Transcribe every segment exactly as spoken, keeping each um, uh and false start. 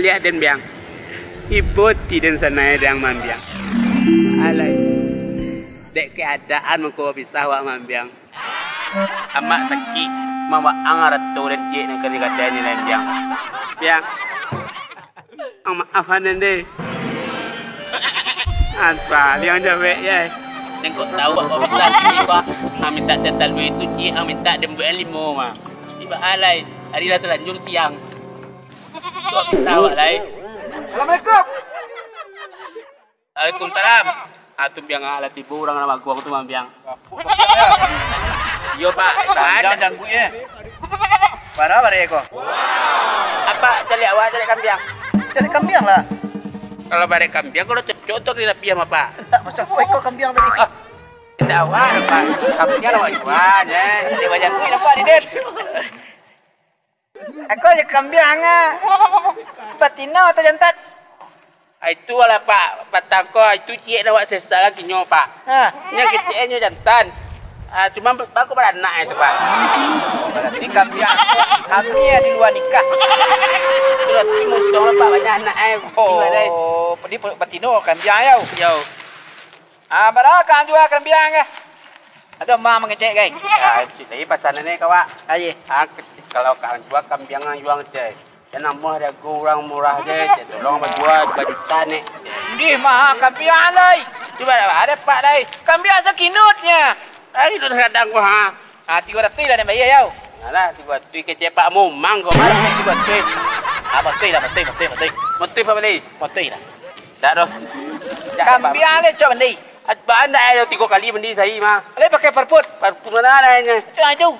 Liek den, Biang. Ibo ati den sanai, Biang, Mambiang. Alai. Dek keadaan mangko bapisah wak, Mambiang. Amak sakik, mawaang arato den ciek nan kari gadai ni, Biang. Biang. Ang maafan den deh. Apa, Biang jawek, ya? Nengkok tahu apa bisa sih, Pak. Ang mintak setan duit tu, ciek, ang mintak den buek limo, mah. Tiba alai, hari lah terlanjur siang. Kok bisa awak lai? Assalamualaikum. Waalaikumsalam. Ah, tu, Biang, ah, lah tibo urang lah maguang tu, Mambiang. Iyo, Pak. Panjang jangguiknyo. Bara barek ko? Apa, caliak awak, caliak kambiang? Caliak kambiang lah. Kalau barek kambiang, kalau cocok tu, kali labiah mah, Pak. Tak, masa ko iko kambiang tadi? Ah, indak awak, Pak. Kambiang awak jual, eh. Caliak bajangguik nampak ni, Den. Ako je kambiang, ah. Batino atau jantan? Ah, itu lah, Pak. Patang ko, itu ciek dah awak sesa lagi nyo, Pak. Ha. Nyo kecek nyo jantan. Ah, cuma ba-, baru baranak itu, Pak. Berarti kambiang kami ya di luar nikah. Berarti muntong lah, Pak, banyak anak, eh. Oh, di batino kambiang, yo. Yo. Ah, bara kang jua kambiang, eh? Ado ma mangecek, gai? Ya, cik, tadi pasanan ni ka awak. Aye. Ah, ke-, kalau kang jua kambiang, ang jua ngecek. Jan namuah diago urang murah je, cek tolong bajua bajuta ni. Ndih, maha kambiang lai. Cuba dah, ada pak lai. Kambiang sakinutnya. Tadi tu kadang gua, ha. Ah, tigo ratuih lah den bayia, yau. Alah, tigo ratuih kecek Pak Momang ko, marah tigo ratuih. Ah, patuih lah, patuih, patuih, patuih. Patuih apa bali? Patuih lah. Dak doh. Kambiang le, cok, mandi. Baa ndak ayo tigo kali mandi sahari mah. Alai pakai parfum? Parfum ma nyo? Cok, anjing.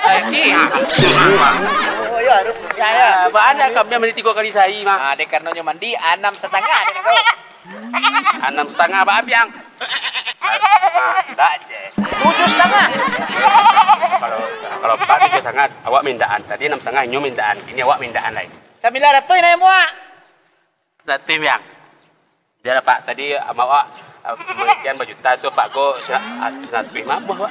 Anjing. Oh, iyo, harus. Ya, ya. Ah, baa ndak kambiang mandi tigo kali sahari mah? Ah, dek karano nyo mandi anam satangah dek kau. Anam satangah baa, Biang? Ah, ndak je. Tujuh satangah. Kalau, kalau Pak tujuh satangah, awak mindaan. Tadi anam satangah, inyo mindaan. Kini awak mindaan lai. Sambilan ratuih naiak muak. Ratuih, Biang. Bialah, Pak. Tadi, ah, awak, ah, mangecekan bajuta tu, Pak, ko sa-, ah, saratuih mah, Pak.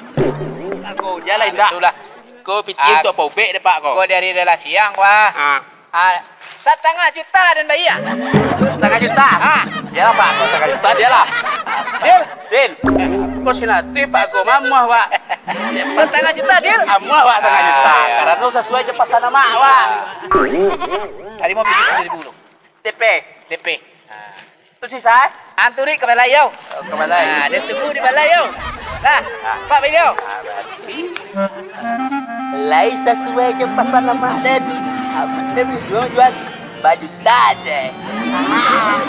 Ko, jan lah, indak. Itulah. Ko pitih untuak paubek deh, Pak, ko. Ko dari dalam siang, wah. Ah. Ah, satangah juta lah den bayia. Satangah juta? Ah. Bialah, Pak, ko satangah juta, bialah. Deal? Deal. Ko saratuih, Pak, ko mamuah, Pak. Satangah juta, deal? Amuah, Pak, satangah juta. Ah, iyo. Karano sasuai jo pasan amak, Pak. Tadi mau pitih saribu dulu. D P. D P. Ah. Tu sisa, eh? Anturik ka balai, yau. Oh, ka balai. Ah, den tunggu di balai, yau. Nah, ah, Pak Bilio. Ah, berarti lai sasuai jo pasan amak den. Amak den jual-jual bajuta je. Ah.